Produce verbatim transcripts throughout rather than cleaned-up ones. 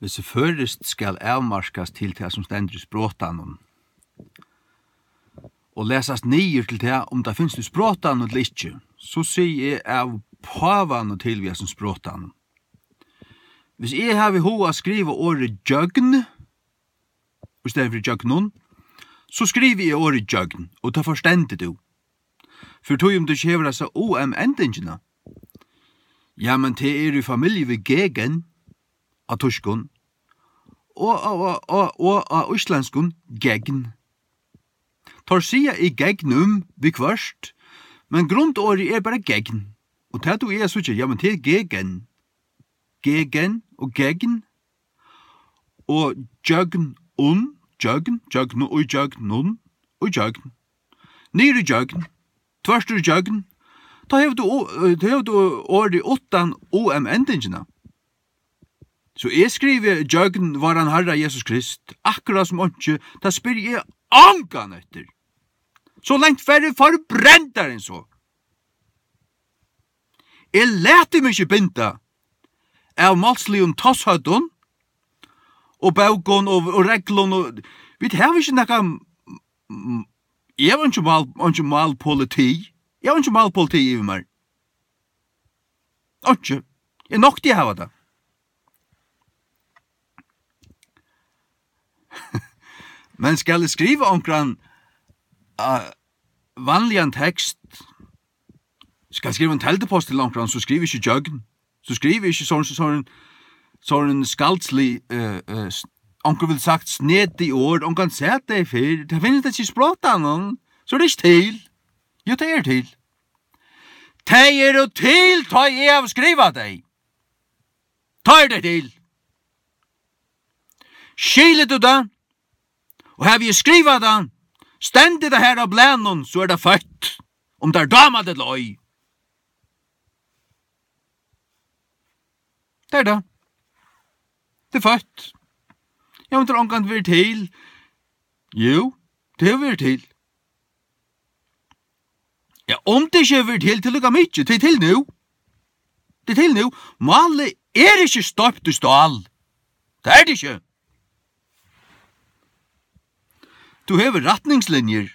Hvis føroyskt skal avmarkast til tað, sum stendur í sprotanum, og lesast niður til tað, um tað finst í sprotanum ella ikki, so sigi eg av pávanum til við hesum sprotanum. Hvis eg havi hug at skriva orðið gjøgn í staðin fyri gjøgnum, so skrivi eg orðið gjøgn, og tað forstendur tú. Fyri tí um tú ikki hevur hasa U M-endingina. Ja, men tað er í familju við gegen á týskum, og, og, og, og, og á íslendskum gegn. Teir siga í gegnum viðhvørt, men grundorðið er bara gegn. Og tað tú eg síggja, ja, men tað er gegen. Gegen og gegn. Og gjøgn, unn, gjøgn, gjøgn, og í gjøgn, unn, og í gjøgn. Niður í gjøgn, tvørtur í gjøgn. Tá hevur tú, o-, eh, tá hevur tú orðið uttan U M-endingina. So eg skrivi gjøgn vóran Harra Jesus Krist, akkurát sum einki, tað spyrji eg ongan eftir. So langt fari forbrendarin so. Eg lati meg ikki binda av málsligum tosshøvdum og bókum og, og reglum og vit hava ikki nakað, m-, m-, eg havi einki mál, einki málpoliti. Eg havi einki málpoliti yvir mær. Einki. Eg nokti at hava tað. Men skal eg skriva onkran, uh, vanligan tekst, skal eg skriva ein teldupost til onkran, so skrivi eg ikki gjøgn. So skrivi eg ikki sovorðin, sovorðin, sovorðin skaldslig, uh, uh, s-, onkur vil sagt snedig orð, onkur kann sæð tey fyrr. Tað finnst ikki í sprotanum, so er tað ikki til. Jú, tey eru til. Tey eru til, tá eg havi skrivað tey. Tá eru tey til. Skilir tú tað? Og havi eg skrivað tað, stendur tað har á blaðnum, so er tað føtt, um tær dámar tað ella ei. Tað er tað. Tað er føtt. Ja, men tað er ongantíð verið til. Jú, tað hevur verið til. Ja, um tað ikki hevur verið til, til líka mikið, tað er til nú. Tað er til nú. Málið er ikki stoypt í stál. Tað er tað ikki. Tú hevur rætningslinjur,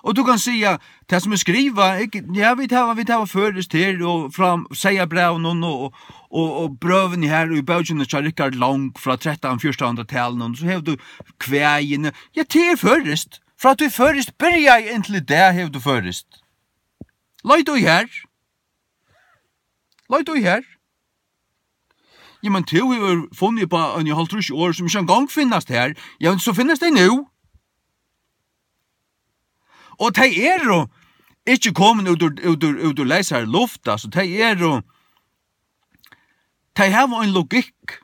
og tú kanst siga, tað sum er skrivað, ikki, ja, vit hava, vit hava føroyskt her, og frá Seyðabrævinum, og, og, og, og brøvini her í bókini hjá Richard Long frá trettan fjúrtan hundraðtalinum, so hevur tú kvæðini. Ja, tað er føroyskt. Frá tí føroyskt byrjaði inntil í dag hevur tú føroyskt. Leita í her. Leita í her. Ja, men tú hevur funnið upp á eini hálvtrýss orð, sum ikki eingong finnast her. Ja, men so finnast tey nú. Og tey eru ikki komin út úr, út úr, út úr leysari luft, altso, tey eru, tey hava ein logikk.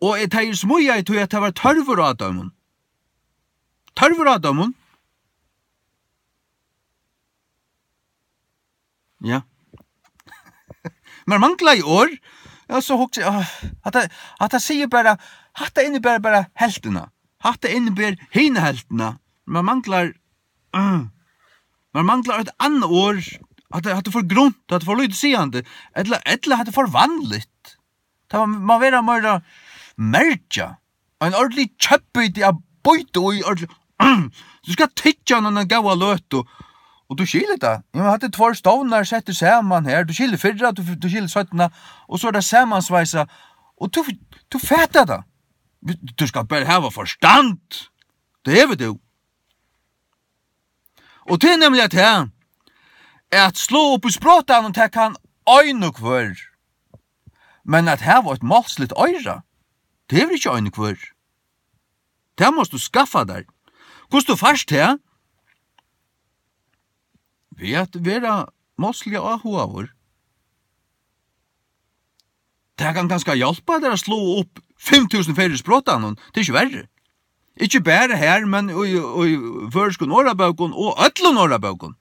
Og tey eru smíðaði tí, at tað var tørvur á teimum. Tørvur á teimum. Ja. Mær manglaði orð. Ja, so hugsi eg, ah, hatta, hatta sigur bara, hatta inniber bara helvtina. Hatta inniber hina helvtina. Mær manglar, uh, mær manglar eitt annað orð. Hatta, hatta er for grunt, hatta er for lítið sigandi. Ella, ella hatta er for vanligt. Tað má, má vera meira merkja. Ein ordentligur kjøtbiti at bíta í, ordentligt. Tú skal tyggja hann eina góða løtu. Og tú skilir tað. Ja, men hatta er tveir stovnar settir saman her. Tú skilir fyrra, tú, tú skilir seinna. Og so er tað samansveisað. Og tú, tú fatar tað. Tú skal bara hava forstand. Tað hevur tú. Og tað er nemliga tað, at sláa upp í sprotanum, tað kann ein og hvør. Men at hava eitt málsligt oyra, tað hevur ikki ein og hvør. Tað mást tú skaffa tær. Hvussu fært tað? Við at vera málsliga áhugaður. Tað kann kanska hjálpa tær at sláa upp fimm túsund ferðir í sprotanum, tað er ikki verri. Ikki bara her, men í, í føroyskum orðabókum og øllum orðabókum.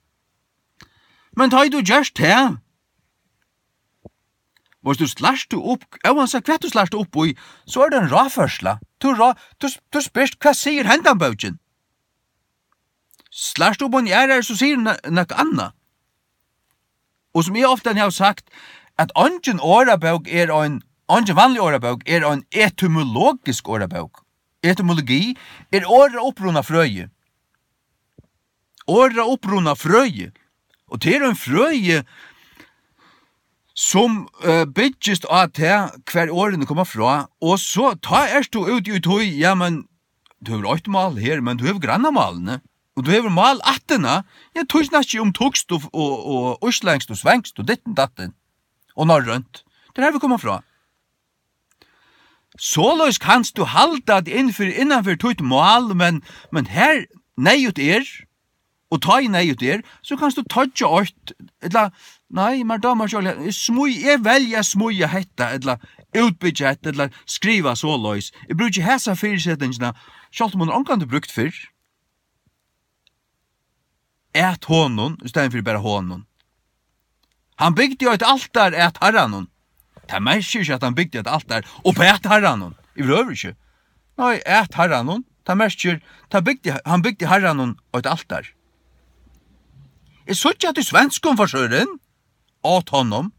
Men tá ið tú gert tað, veitst tú, slært tú upp, óansett hvat tú slært upp í, so er tað ein ráðførsla. Tú rá-, tú, tú spyrst, hvat sigur hendan bókin? Slært tú upp á ein aðrar, so sigur hon na-, nakað annað. Og sum eg ofta havi sagt, at eingin orðabók er ein Eingin vanlig orðabók er ein etymologisk orðabók. Etymologi er orðaupprunafrøði. Orðaupprunafrøði. Og tað er ein frøði, sum, eh, byggist á tað, hvar orðini koma frá. Og so, tá ert tú úti í tí, ja, men tú hevur eitt mál her, men tú hevur grannamálini. Og tú hevur málættina. Ja, tú snakki um týskt og, og, og íslendskt og svenskt og ditten datten. Og norrønt. Tað er har vit koma frá. Soleiðis kanst tú halda teg innfyri, innanfyri títt mál, men, men har neyðugt er, og tá ið neyðugt er, so kanst tú toyggja eitt, ella, nei, mær dámar ikki ordiliga, eg smíð-, eg velji at smíða hetta, ella útbyggja hetta, ella skriva soleiðis. Eg brúki hasa fyrisetingina, sjálvt um hon ongantíð brúkt fyrr. At honum, í staðin fyri bara honum. Hann bygdi eitt altar at Harranum. Tað merkir ikki, at hann bygdi eitt altar upp at Harranum. Yvirhøvur ikki. Nei, at Harranum. Tað merkir, tað bygdi, hann bygdi Harranum eitt altar. Eg síggi, at í svenskum forsørin, at honum.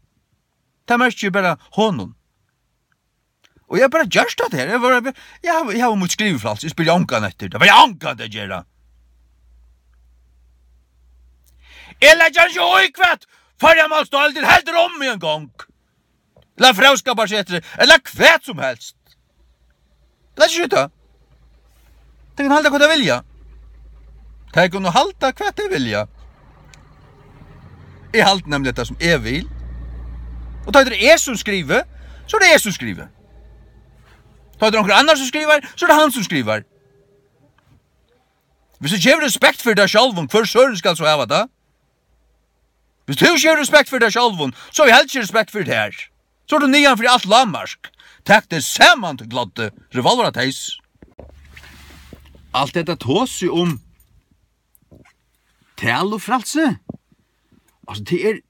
Tað merkir bara honum. Og eg havi bara gjørt tað her. Eg var, eg havi, eg havi mítt skrivifrælsi. Eg spyrji ongan eftir. Tað var ongan at gera. Eg leggi ikki í, hvat Føroyamálsdeildin heldur um meg ein gong. Ella Fróðskaparsetrið, ella hvat sum helst. Lat ikki í tað. Tey kunnu halda, hvat tey vilja. Tey kunnu halda, hvat tey vilja. Eg haldi nemliga tað, sum eg vil. Og tá er tað eg, sum skrivi, so er tað eg, sum skrivi. Tá er tað onkur annar, sum skrivar, so er tað hann, sum skrivar. Viss tú ikki hevur respekt fyri tær sjálvum, hvør søren skal so hava tað? Viss tú ikki hevur respekt fyri tær sjálvum, so havi eg heldur ikki respekt fyri tær. So er tú niðan fyri alt lágmark. Tak teg saman, tú gloddi revolverateys. Alt hetta tosið um talufrælsi, altso, tað er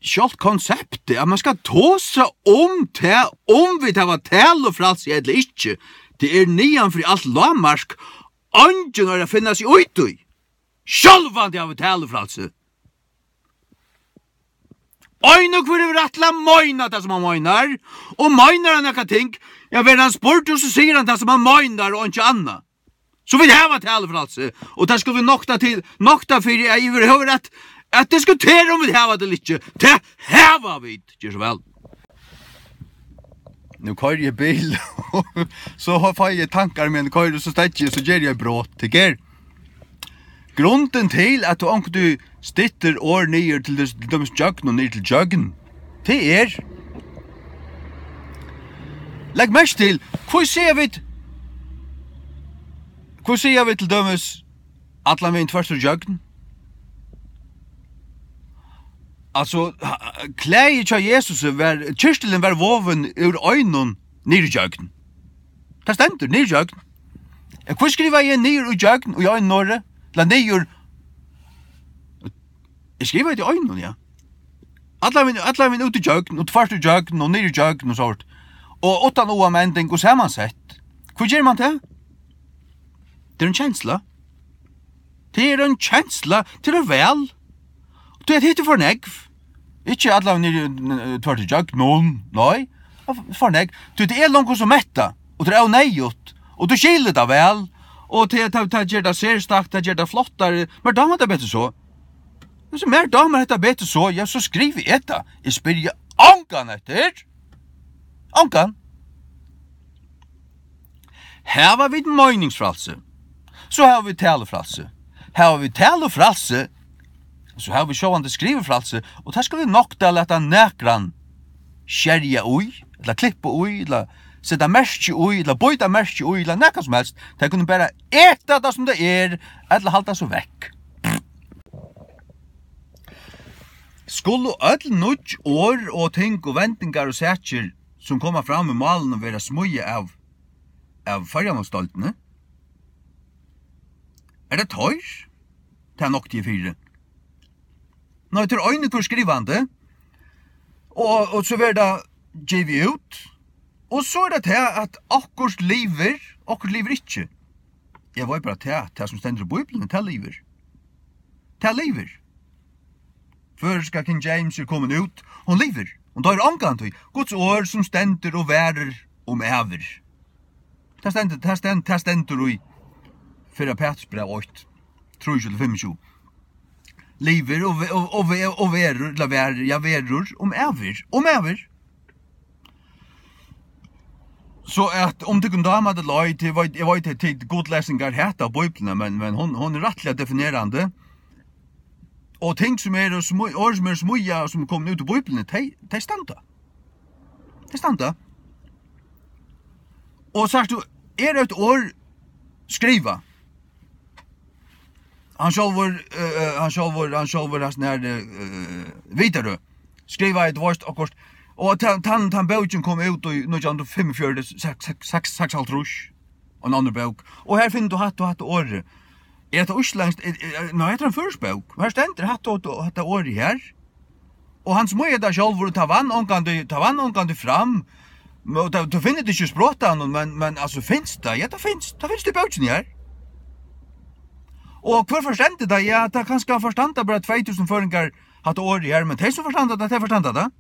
sjálvt konseptið, at man skal tosa um tað, um vit hava talufrælsi ella ikki. Tað er niðan fyri alt lágmark. Eingin er at finna seg í tí. Sjálvandi hava vit talufrælsi. Ein og hvør hevur rætt til at meina tað, sum hann meinar, og meinar hann nakað ting, ja, verður hann spurdur, so sigur hann tað, sum hann meinar, og einki annað. So vit hava talufrælsi, og tað skulu vit nokta til, nokta fyri, at yvirhøvur at, at diskutera, um vit hava tað ella ikki. Tað hava vit. Ger so væl. Nú koyri eg bil, so fái eg tankar, men koyri so steðgi, so geri eg brot. Tað ger. Grundin til, at tú onkuntíð styttir orð niður til dømis, til dømis gjøgn og niður til gjøgn, tað er, legg merki til, hví siga vit, hví siga vit til dømis allan vegin tvørtur ígjøgn? Altso, ha-, klæðið hjá Jesusi var, kyrtilin var vovin úr einum niður ígjøgn. Tað stendur, niður ígjøgn. Ja, hví skrivaði eg niður ígjøgn í einum orði? Ella niður. Eg skrivaði tað í einum, ja. Allan vegin, allan vegin út ígjøgn, og tvørtur ígjøgn, og niður ígjøgn, og so. Og uttan o-ending, og samansett. Hví ger man tað? Tað er ein kensla. Tað er ein kensla, tað er væl. Tí at hitt er for nógv. Ikki allan niður, eh, tvørtur ígjøgn, nei. Tað er for nógv. Tí tað er longu so mettað, og tað er óneyðugt, og tú skilir tað væl, og tað, tað, tað ger tað serstakt, tað ger tað flottari. Mær dámar tað betur so. Hvis mær dámar hetta betur so, ja, so skrivi eg tað. Eg spyrji ongan eftir. Ongan. Hava vit meiningsfrælsi, so hava vit talufrælsi. Hava vit talufrælsi, so hava vit sjálvandi skrivifrælsi, og tað skal vit nokta at lata nakran skerja í, ella klippa í, ella seta merki í, ella býta merki í, ella nakað sum helst. Tey kunnu bara eta tað, sum tað er, ella halda so vekk. Skulu øll nýggj orð og ting og vendingar og sakir, sum koma fram í málinum, vera smíðað av, av Føroyamálsdeildini? Er tað teir? Tað nokti eg fyri. Nei, tað er ein og hvør skrivandi, og, og so verður tað givið út, og so er tað tað, at okkurt livir, okkurt livir ikki. Eg veit bara tað, tað sum stendur í Bíbliuni, tað livir. Tað livir. Føroyska King James er komin út, hon livir. Hon doyr ongantíð. Guds orð sum stendur og varir um ævir. Tað stendur, tað stend-, tað stendur í fyrra Pætursbræv eitt, trýogtjúgu til fimmogtjúgu. Livir og ve-, og, og ve-, og verur, ella varir, ja, verur um ævir, um ævir. So at um tykkum dámar tað ella ei, eg veit, eg veit, at tit gudlesingar hata Bíbliuna, men, men hon, hon er rættiliga definerandi. Og ting sum eru smí-, orð sum eru smíðað og sum eru komin út í Bíbliuni, tey, tey standa. Tey standa. Og sært tú, er eitt orð skrivað, hann sjálvur, eh, eh, hann sjálvur, hann sjálvur, hann her, eh, eh, Viðaru, skrivaði, tú veist, okkurt, og tann, tann, tann bókin kom út í nítjan hundrað og fimmogfjøruti, seks, seks, seks, seksoghálvtrýss, og ein annar bók. Og her finnur tú hatta og hatta orðið. Er hetta íslendskt? Er, er, nei, hetta er ein føroysk bók. Her stendur hatta og hatta orðið her. Og hann smíðaði tað sjálvur, og tað vann ongantíð, tað vann ongantíð fram. Men, og tað, tú finnur tað ikki í sprotanum, men, men, altso, finst tað? Ja, tað finst. Tað finst í bókini her. Og hvør forstendur tað? Ja, tað kanska forstanda bara tvey túsund føroyingar hatta orðið her, men tey sum forstanda tað, tey forstanda tað.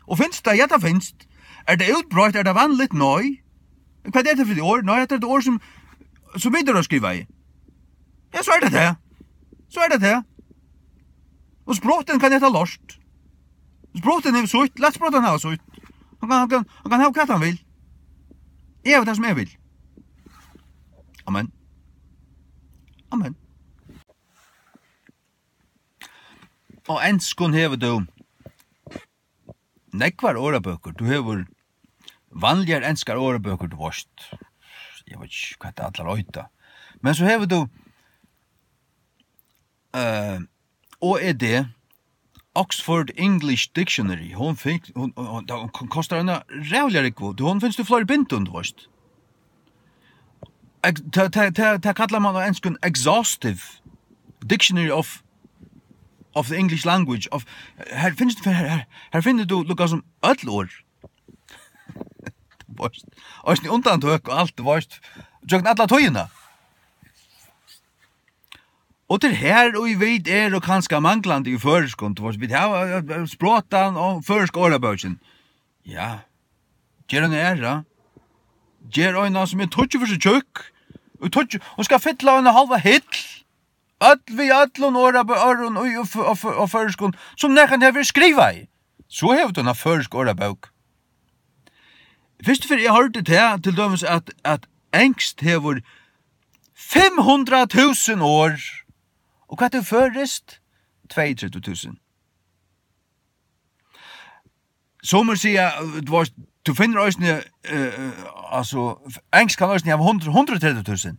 Og finst tað? Ja, tað finst. Er tað útbreitt? Er tað vanligt? Nei. Hvat er tað fyri orð? Nei, hetta er eitt orð sum, sum Viðaru skrivaði. Ja, so er tað tað. So er tað tað. Og sprotin kann hetta lort. Sprotin hevur sítt, lat sprotan hava sítt. Hann kann, hann kann, hann kann hava hvat hann vil. Eg havi tað sum eg vil. Amen. Amen. Á enskum hevur tú nógvar orðabøkur. Tú hevur vanligar enskar orðabøkur, tú veist. Eg veit ikki, hvat tær allar eita. Men so hevur tú, eh, O E D, Oxford English Dictionary. Hon fekk, hon, hon, hon, hon kostar eina ræðuliga rúgvu. Hon finst í fleiri bindum, tú veist. Ex-, ta, ta, ta, ta kallar man á enskum exhaustive dictionary of, of the English language. Of, her finnst, her, her, her finnur tú líka sum øll orð. Tú veist, eisini undantøk og alt, tú veist, gjøgnum alla tíðina. Og til her, og vit eru kanska manglandi í føroyskum, tú veist, vit hava, eh, eh, sprotan og føroyska orðabókin. Ja. Ger eina aðra. Ger eina sum er tíggju ferð so tjúkk. Og tíggju, hon skal fylla eina hálva hill. Øll við øllum orðabø-, orðum í, og, og, og, og føroyskum, sum nakrantíð hevur verið skrivað í. So hevur tú eina føroyska orðabók. Fyrstu ferð eg hoyrdi tað, til dømis, at, at enskt hevur fimm hundrað túsund orð, og hvat er føroyskt? Tveyogtretivu túsund. Summir siga, eh, tú veist, tú finnur eisini, eh, eh, altso, enskt kann eisini hava hundrað, hundrað og tretivu túsund.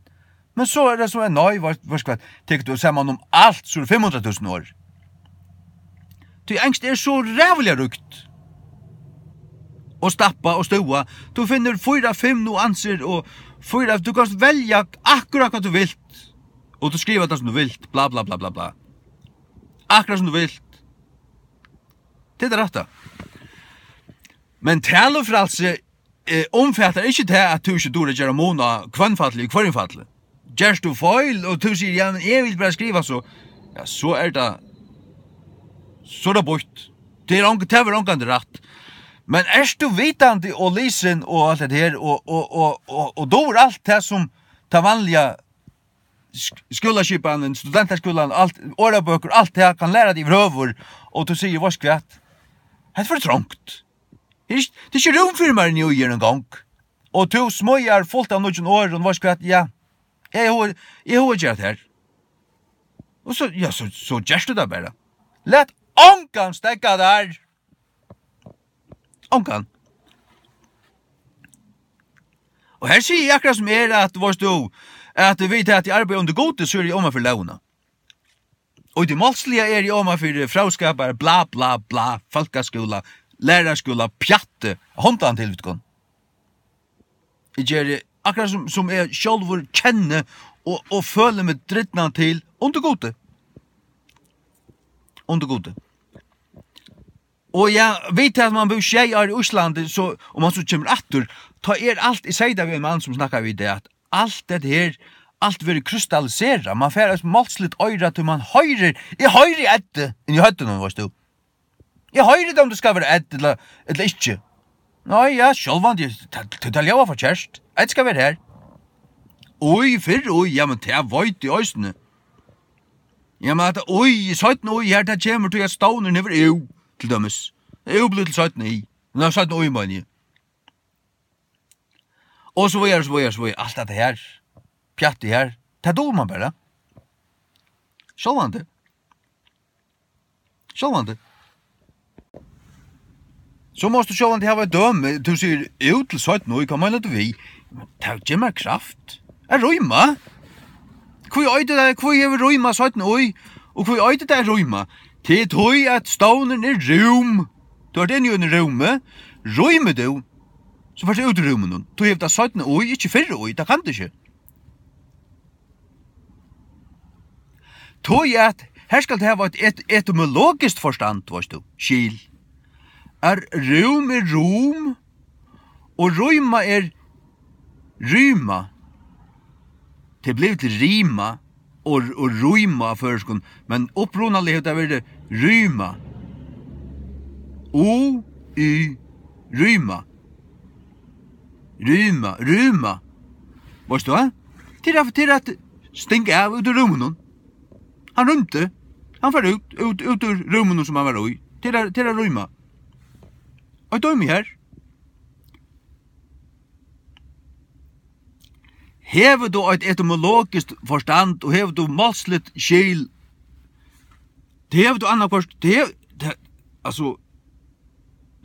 Men so er tað so, nei, veist, veist hvat, tekur tú saman um alt, so er fimm hundrað túsund orð. Tí enskt er so ræðuliga ríkt. Og stappa og stúva. Tú finnur fýra, fimm nuansir og fýra, tú kanst velja akkurát hvat tú vilt. Og tú skrivar tað sum tú vilt, bla, bla, bla, bla, bla. Akkurát sum tú vilt. Tað er tað rætta. Men talufrælsi, eh, umfatar ikki tað, at tú ikki dugir at gera mun á hvønnfalli og hvørjumfalli. Gert tú feil, og tú sigur, "Ja, men eg vil bara skriva so," ja, so er tað, so er tað býtt. Tað er onga-, tað verður ongantíð rætt. Men ert tú vitandi og lisin og alt hetta her, og, og, og, og, og dugir alt tað sum tað vanliga sk-, skúlaskipanin, studentaskúlan, alt, orðabøkur, alt tað kann læra teg yvirhøvur, og tú sigur, "Veitst hvat? Hetta er for trongt. Her er ikki, tað er ikki rúm fyri mær inni í ein gong." Og tú smíðar fult av nýggjum orðum, "Veitst hvat? Ja, eg hugsi, eg hugsi at gera tað her." Og so, ja, so, so gert tú tað bara. Lat ongan steðga tær. Ongan. Og her sigi eg akkurát sum er, at, veitst tú, at vit, at eg arbeiði undir Gudi, so eri eg oman fyri lógina. Og í tí málsliga eri eg oman fyri fróðskapar, bla, bla, bla, fólkaskúla, læraraskúla, pjatti, handan til, vit kunnu. Eg geri akkurát sum, sum eg sjálvur kenni og, og føli meg drýgnan til undir Gudi. Undir Gudi. Og ja, vit, at man búði sjey ár í Íslandi, so, og man so kemur aftur, tá er alt, eg segði tað við ein mann sum snakkaði við tað, at alt hetta her, alt verður krystalliserað. Man fær eitt málsligt oyra, tí man hoyrir, eg hoyri Eddu inni í høvdinum, veitst tú. Eg hoyri tað, um tað skal vera ð ella, ella ikki. Nei, ja, sjálvandi, tað, tað, tað ljóðar forkert. Ð skal vera her. Í, fyrr í, ja, men tað veit eg eisini. Ja, men at í, seinna í her, tað kemur til at stovnurin hevur ú, til dømis. Ú blívur til seinna í. Nei, seinna í, meini eg. Og so víðari, so víðari, so víðari. Alt hetta her. Pjattið her. Tað dugir mann bara. Sjálvandi. Sjálvandi. So mást tú sjálvandi hava eitt dømi. Tú sigur út til seinna í, hvat meinar tú við? Tað ger mær kraft. At ríma. Hví eitur tað, hví hevur ríma seinna í? Og hví eitur tað at ríma? Tað er tí at stovnurin er rúm. Tú ert inni í einum rúmi. Rýmir tú, so fert tú út úr rúminum. Tú hevur tað seinna í, ikki fyrr í. Tað kann tú ikki. Tí at her skal tað hava eitt et-, etymologiskt forstand, veitst tú, skil. At rúm er rúm, og rýma er rýma. Tað er blivið til rima og, og rýma á føroyskum, men upprunaliga hevur tað verið rýma. U, y, rýma. Rúma, rúma. Veitst tú, ha? Til at, til at stinga av út úr rúminum. Hann rýmdi. Hann fór út, út, út úr rúminum sum hann var í. Til at, til at rýma. Og dømi her. Hevur tú eitt etymologiskt forstand og hevur tú málsligt skil, tað hevur tú annaðhvørt, tað hev-, tað, altso,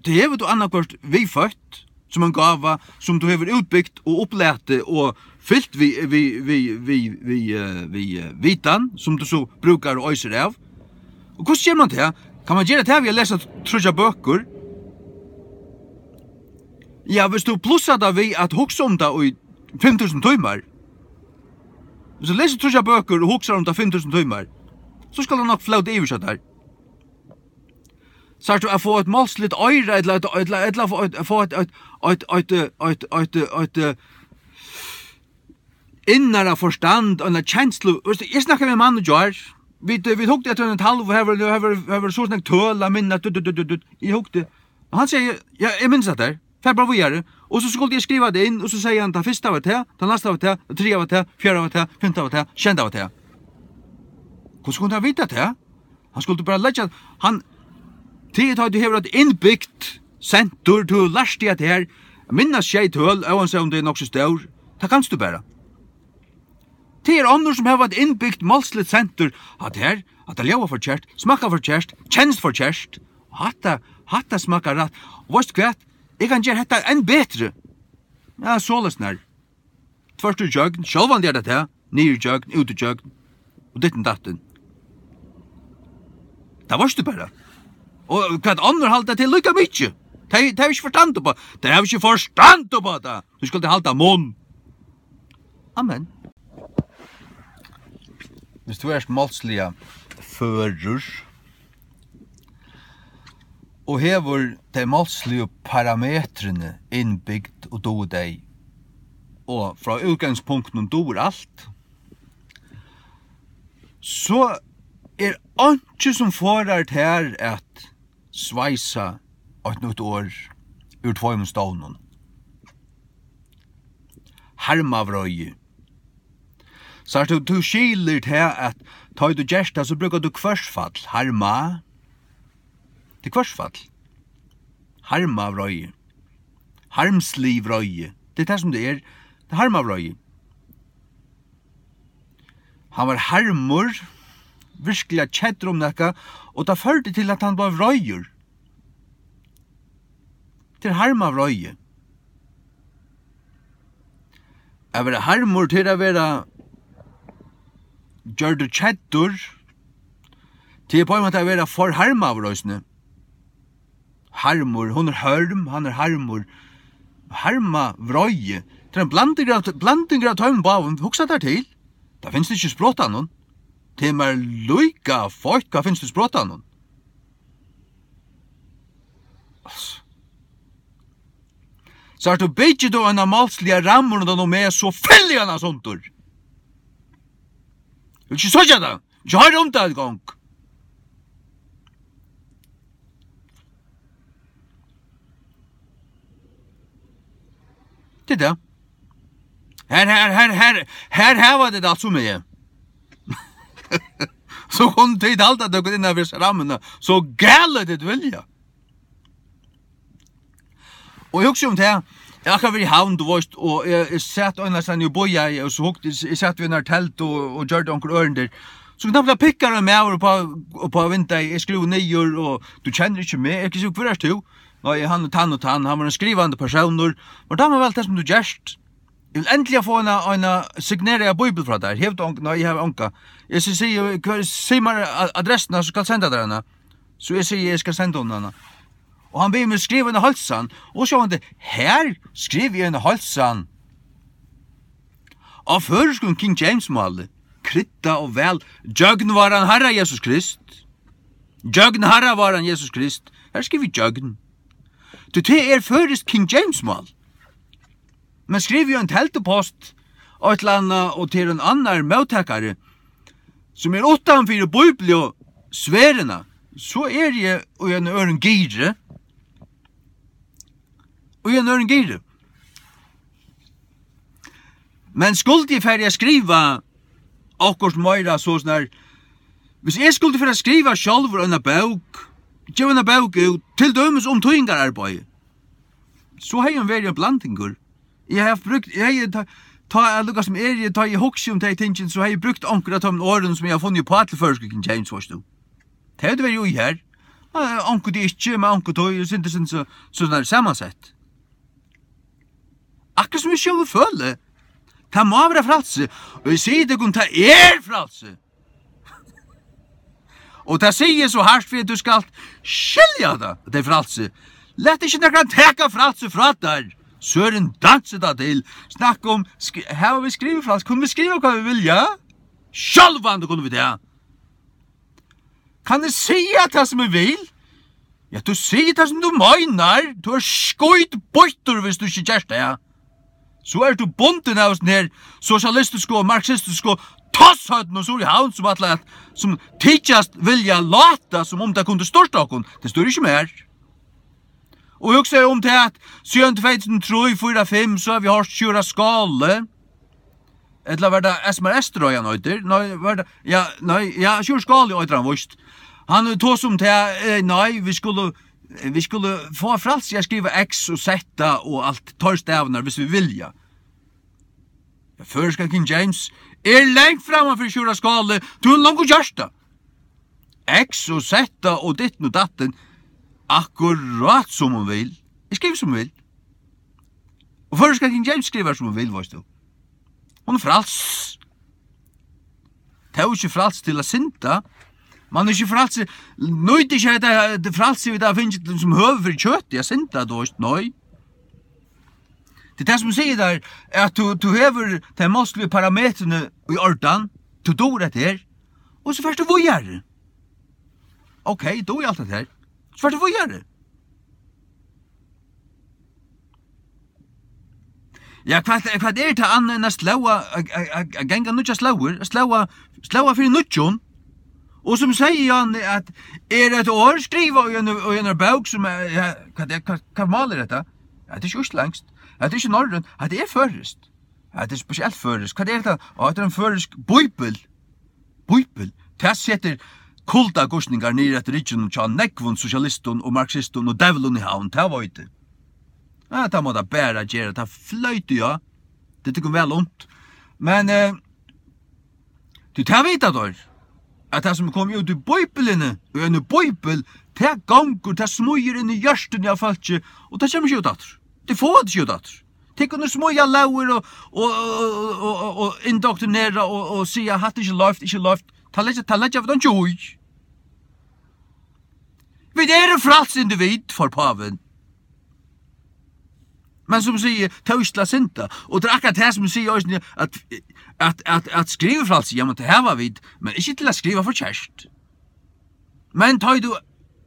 tað hevur tú annaðhvørt viðføtt sum ein gáva, sum tú hevur útbygt og upplatið og fylt við, við, við, við, við, eh, við, eh, vitan, sum tú so brúkar og oysir av. Og hvussu ger mann tað? Kann mann gera tað við at lesa tríggjar bøkur? Ja, viss tú plussar tað við at hugsa um tað í fimm túsund tímar. Viss tú lesur tríggjar bøkur og hugsar um tað fimm túsund tímar, so skal tað nokk flóta yvir seg tær. Sært tú, at fáa eitt málsligt oyra, ella, ella, ella, ella fáa eitt, fáa eitt, eitt, eitt, eitt, eitt, eitt, eitt, eh, innara forstand, eina kenslu. Veitst tú, eg snakkaði við ein mann í gjár. Vit, eh, vit hugdu eftir einum talvu, og her var, her var, her var so snakk tøl at minna, dutt, dutt, dutt, dutt, dutt. Eg hugdi. Og hann segði, ja, eg minnist hatta her. Far bara víðari. Og so skuldi eg skriva tað inn, og so segði hann, tað fyrsta var tað, tað næsta var tað, tað triðja var tað, fjórða var tað, fimta var tað, sjeynda var tað. Hvussu kundi hann vita tað? Hann skuldi bara leggja, hann, tað er tá, tú hevur eitt innbygt sentur, tú hevur lært teg at her, minnast sjey tøl, óansæð um tað er nokk so stór. Tað kanst tú bara. Tað er onnur, sum hava eitt innbygt málsligt sentur. Hatta her, hatta ljóðar forkert, smakkar forkert, kenst forkert. Og hatta, hatta smakkar rætt. Og veitst hvat? Eg kann gera hetta enn betri. Ja, soleiðis nær. Tvørtur ígjøgn, sjálvandi er tað tað. Niður ígjøgn, út ígjøgn. Og ditten datten. Tað veitst tú bara. Og hvat onnur halda, tað er líka mikið. Tey, tey hava ikki forstand upp á, tey hava ikki forstand upp á tað. Tú skuldi halda munn. Amen. Viss tú ert málsliga førur og hevur tey málsligu parametrini innbygd og dugir tey, og frá útgangspunktinum dugir alt, so er einki, sum forðar tær at sveisa eitt nýtt orð úr tveimum stovnum. Harmavreiði. Sært tú, tú skilir tað, at tá ið tú gert tað, so brúkar tú hvørsfall. Harma. Tað er hvørsfall. Harmavreiði. Harmslig vreiði. Tað er tað, sum tað er. Tað er harmavreiði. Hann var harmur, virkuliga keddur um nakað, og tað førdi til, at hann bleiv reiður. Tað er harmavreiði. At vera harmur, tað er at vera gjørdur keddur. Tað er á ein máta at vera forharmaður eisini. Harmur, hon er hørm, hann er harmur. Harmavreiði. Tað er ein blanding av, blanding av teimum báðum. Hugsa tær til. Tað finst ikki í sprotanum. Tað er mær líka feitt, hvat finst í sprotanum. Altso. Sært tú, byggir tú eina málsliga rammu rundan um meg, so fylli eg hana sundur. Eg vil ikki síggja tað. Ikki hoyra um tað eingong. Tað er tað. Her, her, her, her, her hava tit alt sum er. So kunnu tit halda tykkum innan fyri rammuna, so galið tit vilja. Og eg hugsi um tað, eg akkurát verið í Havn, tú veist, og eg, eg sat einastaðni og bíðaði, og so hugdi, eg, eg sat við einari teldu og, og gjørdi onkur ørindi. So knappliga pikkar ein maður upp á, upp á vindeygað, eg skrivi niður, og: "Tú kennir ikki meg." Eg: "Hvør ert tú?" "Nei, hann er tann og tann, hann var ein skrivandi persónur." "Mær dámar væl tað sum tú gert. Eg vil endiliga fáa eina, eina signeraða bíbel frá tær. Hevur tú onga?" "Nei, eg havi onga." Eg sigi, sigi, hvør, sig mær a-, adressuna, so skal eg senda tær hana. So eg sigi, eg skal senda honum hana. Og hann biður meg skriva eina heilsan. Og sjálvandi, her skrivi eg eina heilsan. Á føroyskum King James máli. Kryddað og væl. Gjøgn var hann Harra Jesus Krist. Gjøgn Harra var hann Jesus Krist. Her skrivi eg gjøgn. Tí tað er føroyskt King James mál. Men skrivi eg ein teldupost, eitt ella annað, og til ein annar móttakari, sum er uttan fyri bíbliusferuna, so eri eg í einum øðrum giri. Í einum øðrum giri. Men skuldi eg farið at skriva okkurt meira so snar, hvis eg skuldi farið at skriva sjálvur eina bók, geva eina bók út, til dømis um týðingararbeiði, so hevði hon verið ein blandingur. Eg hevði havt brúkt, eg hevði ta, ta at lukka sum eg, tá eg hugsi um tey tingini, so hevði eg brúkt onkur av teimum orðum, sum eg havi funnið uppá til føroysku King James, veitst tú. Tey høvdu verið í her. Eh, onkuntíð ikki, men onkuntíð, eg syntes, syntes so, so snar samansett. Akkurát sum eg sjálvur føli. Tað má vera frælsi. Og eg sigi tykkum, tað er frælsi. Og tað sigi eg so hart, fyri at tú skalt skilja tað, at tað er frælsi. Lat ikki nakran taka frælsi frá tær. Søren dansi tað til. Snakk um, sk-, hava vit skrivað frælsi? Kunnu vit skriva hvat vit vilja? Sjálvandi kunnu vit tað. Kann eg siga tað sum eg vil? Ja, tú sigur tað sum tú meinar. Tú ert skítbýttur, viss tú ikki gert tað. So ert tú bundin av hesum her sosialistisku og marxistisku tosshøvdunum suður í Havn, sum ætla at, sum tykjast vilja láta, sum um tað kundi stýrt okkum. Tað stýrir ikki mær. Og hugsa um tað, at síðan tvey túsund og trý, fýra, fimm, so hava vit hoyrt Sjúrður Skaale. Ella var tað S M R Eysturoy, hann eitur? Nei, var tað, ja, nei, ja, Sjúrður Skaale eitur hann víst. Hann tosar um tað, eh, nei, vit skulu, vit skulu fáa frælsi at skriva X og Z og alt, teir stavirnar, viss vit vilja. Ja, føroyska King James er langt framman fyri Sjúrður Skaale, tú hevur longu gjørt tað. X og Z og ditten og datten, akkurát sum hon vil. Eg skrivi sum hon vil. Og føroyska King James skrivar sum hon vil, veitst tú. Hon er fræls. Tað er jo ikki fræls til at synda. Man er ikki fræls, nýtir ikki hetta, hetta frælsi, vit hava fingið sum høvi fyri kjøti at synda, tú veist, nei. Tað er tað sum sigur tær, at tú, tú hevur tey málsligu parametrarnar í ordan, tú dugir hetta her, og so fert tú víðari. Ok, eg dugi alt hetta her. So fert tú víðari. Ja, hvat, hvat er tað annað enn at sláa, at, at, at, at ganga nýggjar slóðir, at sláa, sláa fyri nýggjum? Og sum segði Jan, at er eitt orð skrivað í eini, í eini bók sum er, ja, hvat er, hvat, hvat mál er hetta? Hetta er ikki íslendskt, hetta er ikki norrønt, hetta er føroyskt. Hetta er spesielt føroyskt. Hvat er hetta? Á, hetta er ein føroysk bíbel. Bíbel. Tað setir kuldagýsningar niður eftir ryggjunum hjá nógvum sosialistum og marxistum og djevlum í Havn, tað veit eg. Ja, tað má tað bara gera, tað floytur, ja. Tað er tykkum væl unt. Men, eh, tí tað vita teir, at tað sum er komið út í Bíbliuni, í eini bíbel, tað gongur, tað smýgur inn í hjørtuni av fólki, og tað kemur ikki út aftur. Tey fáa tað ikki út aftur. Tey kunnu smíða lógir og, og, og indoktrinera og, og siga, "Hatta er ikki loyvt, ikki loyvt." Tað leggja, tað leggja vit einki í. Vit eru frælst individ, for pávin. Men sum sigur, tað er ikki til at synda. Og tað er akkurát tað sum sigur eisini, at, at, at, at skrivifrælsi, ja, men tað hava vit, men ikki til at skriva forkert. Men tá ið tú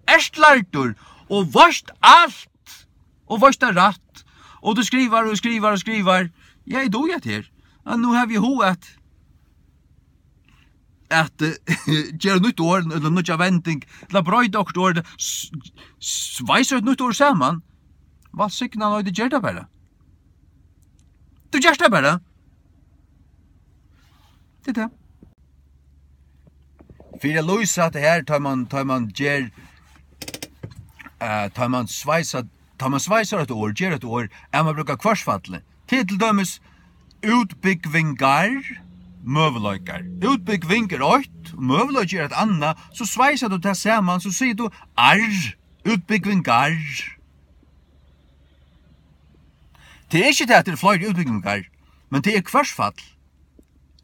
ert lærdur og veitst alt, og veitst tað rætt, og tú skrivar og skrivar og skrivar, ja, eg dugi hetta her. Ja, nú havi eg hug at, at, eh, gera nýtt orð, ella nýggja vending, ella broyta okkurt orð, s-, s-, sveisa eitt nýtt orð saman. Vælsigna, nei, tað ger tað bara. Ger tað bara. Tað er tað. Fyri at lýsa hatta her, tá man, tá man ger, eh, tá man sveisa, tá man sveisar eitt orð, ger eitt orð, at man brúkar hvørsfallið. Til, til dømis útbúgvingar, møguleikar. Útbúgving er eitt, møguleiki er eitt annað, so sveisar tú tað saman, so sigur tú arr, útbúgvingar. Tað er ikki tað, at tað eru fleiri útbúgvingar, men tað er hvørsfall.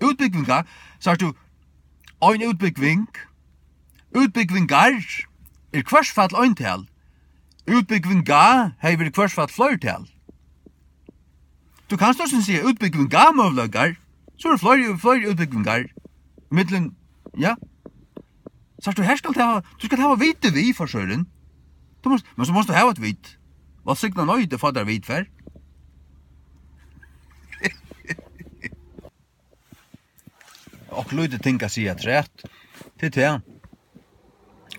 Útbúgvingar, sært tú, ein útbúgving, útbúgvingar er hvørsfall eintal. Útbúgvinga hevði verið hvørsfall fleirtal. Tú kanst eisini siga útbúgvingamøguleikar, so eru fleiri, fleiri útbúgvingar. Millum, ja. Sært tú, her skalt tú hava, tú skalt hava vitið við, for søren. Tú mást, men so mást tú hava eitt vit. Vælsigna nei, tað fáar vit fær. Og lítið ting at siga afturat. Tað er tað,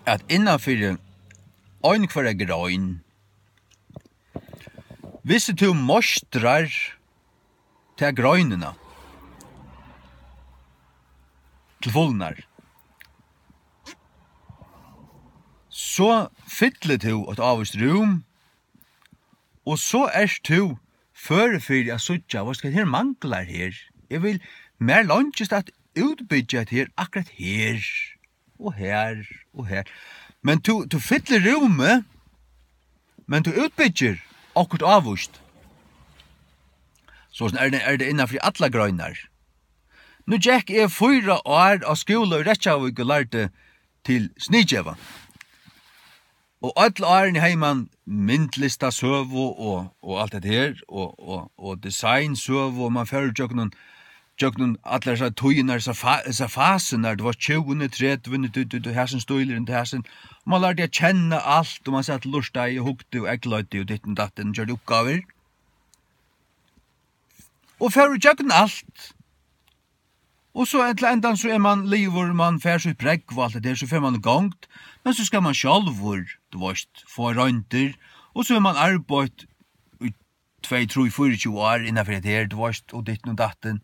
at innanfyri ein hvørja grein, viss tú meistrar ta greinina til fulnar, so fyllir tú eitt ávíst rúm, og so ert tú før fyri at síggja, veitst tú hvat, her manglar her. Eg vil, mær longist at útbyggja hetta her, akkurát her, og her, og her. Men tú, tú fyllir rúmið, men tú útbyggir okkurt ávíst. So er tað, er tað innan fyri allar greinar. Nú gekk eg fýra ár á skúla í Reykjavík og lærdi til sniðgeva. Og øll árini hevði man myndlistasøgu og, og alt hetta her, og, og, og designsøgu, og man fór gjøgnum, gjøgnum allar hesar tíðirnar, hesar fa-, hesar fasirnar, tað var tjúguni, tretuvuni, tú, tú, tú, hasin stílurin, tú, hasin. Og man lærdi at kenna alt, og man sat og lurtaði og hugdi og eygleiddi og ditten datten, gjørdi uppgávur. Og fór í gjøgnum alt. Og so til endan, so er man liðugur, man fær sítt prógv og alt tað har, so fer man í gongd, men so skal man sjálvur, tú veitst, fáa royndir, og so hevur man arbeitt í tvey, trý, fýraogtjúgu ár innanfyri hetta her, tú veitst, og ditten og datten.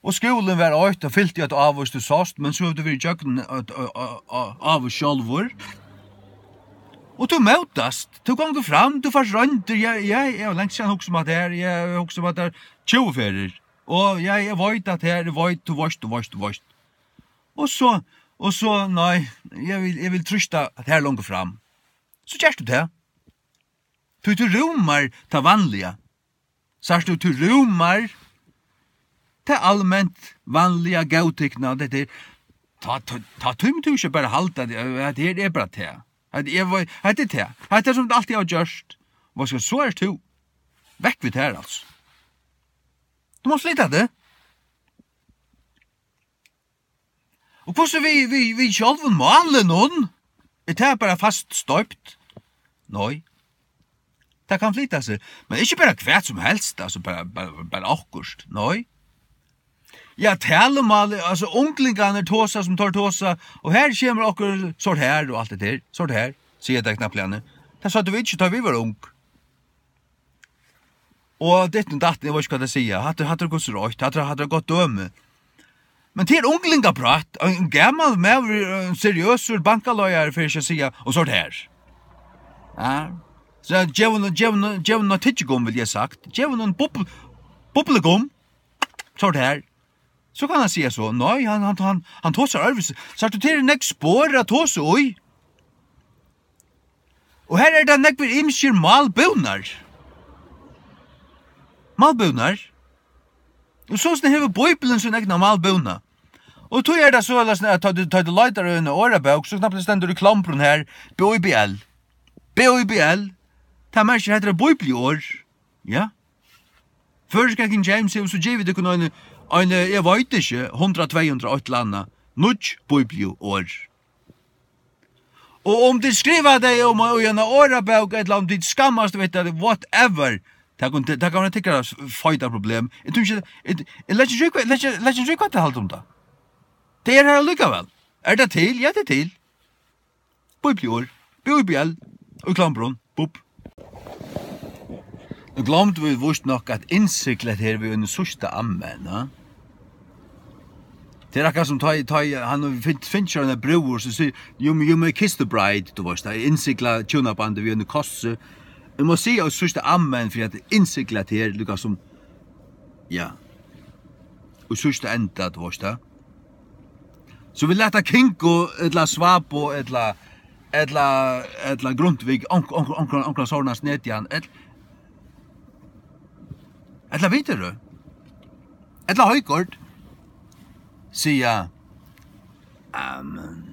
Og skúlin var eitt, og fylti eitt ávíst, tú sást, men so hevur tú verið í gjøgnum eitt, á, á, á, ávíst sjálvur. Og tú mótast, tú gongur fram, tú fært royndir, ja, ja, eg havi langt síðan hugsað um hatta her, eg havi hugsað um hatta her tjúgu ferðir. Og ja, eg veit at her, eg veit, tú veitst, tú veitst, tú veitst. Og so, og so, nei, eg vil, eg vil trýsta at her longur fram. So gert tú tað. Tí tú rúmar tað vanliga. Sært tú, tú rúmar tað alment vanliga góðtikna, tað er, tá, tá, tá tímir tú ikki bara halda, at, at her er bara tað. At eg veit, hetta er tað. Hetta er sum tað altíð hevur gjørt. Hvat skal, so ert tú. Vekk við tær, altso. Tú mást flyta teg. Og hvussu við, við, við sjálvum málinum? Er tað bara fast stoypt? Nei. Tað kann flyta seg. Men ikki bara hvat sum helst, altso bara, bara, bara okkurt. Nei. Ja, talumál, altso unglingarnir tosa sum teir tosa, og her kemur okkurt sort her og alt tað har. Sort her, sigur tað knappliga. Tað søgdu vit ikki, tá vit vóru ung. Og ditten og datten, eg veit ikki, hvat eg sigi. Hatta, hatta er Guds røtt, hatta, hatta er gott dømi. Men tað er unglingaprát. Ein gamal maður, ein seriøsur bankaleiðari, fer ikki at siga, og so er tað her. Ja. So gev honum, gev honum, gev honum eitt tyggigummi, vil eg sagt. Gev honum bubl-, bubligum. So er tað her. So kann hann siga so, nei, hann, hann, hann, hann tosar øðrvísi. Sært tú, tað er nógv spor at tosa í. Og her er tað nógvir ymskir málbúnar. Málbúnar. Og so sum hevur Bíblian sín egna málbúna. Og tí er tað soleiðis, at tá tú, tá tú leitar í eina orðabók, so knappliga stendur í klombrum her, B I B L. B I B L. Tað merkir, hetta er bíbliuorð. Ja. Føroyska King James hevur so givið tykkum eini, eini, eg veit ikki, hundrað, tvey hundrað, eitt ella annað, nýggj bíbliuorð. Og um tit skriva tey um í eina orðabók, ella um tit skammast við tað, whatever, tað kann, tað kann vera tykkara feita problem. Eg tími ikki, eg, eg leggi ikki í hvat, leggi, leggi ikki í hvat tit halda um tað. Tað er har allíkavæl. Er tað til? Ja, tað er til. Bíbliuorð. B I B L. Í klombrum. Bub. Gloymdu vit víst nokk at innsigla hetta her við einum síðsta amen, ha? Tað er akkurát sum tá, tá hann finn-, finnur eina brúður, so sigur, "You, you may kiss the bride," tú veist, tað er innsigla hjúnabandið við einum kossi. Eg má siga eitt síðsta amen fyri at innsigla hetta her, líka sum, ja, í síðsta enda, tú veist, tað. So vit lata Kingo, ella Svabo, ella, ella, ella Grundtvig, onk-, onk-, onk-, onkran sovorðnan snetjan, ell-, ella vit eru, ella Højgaard, siga, amen.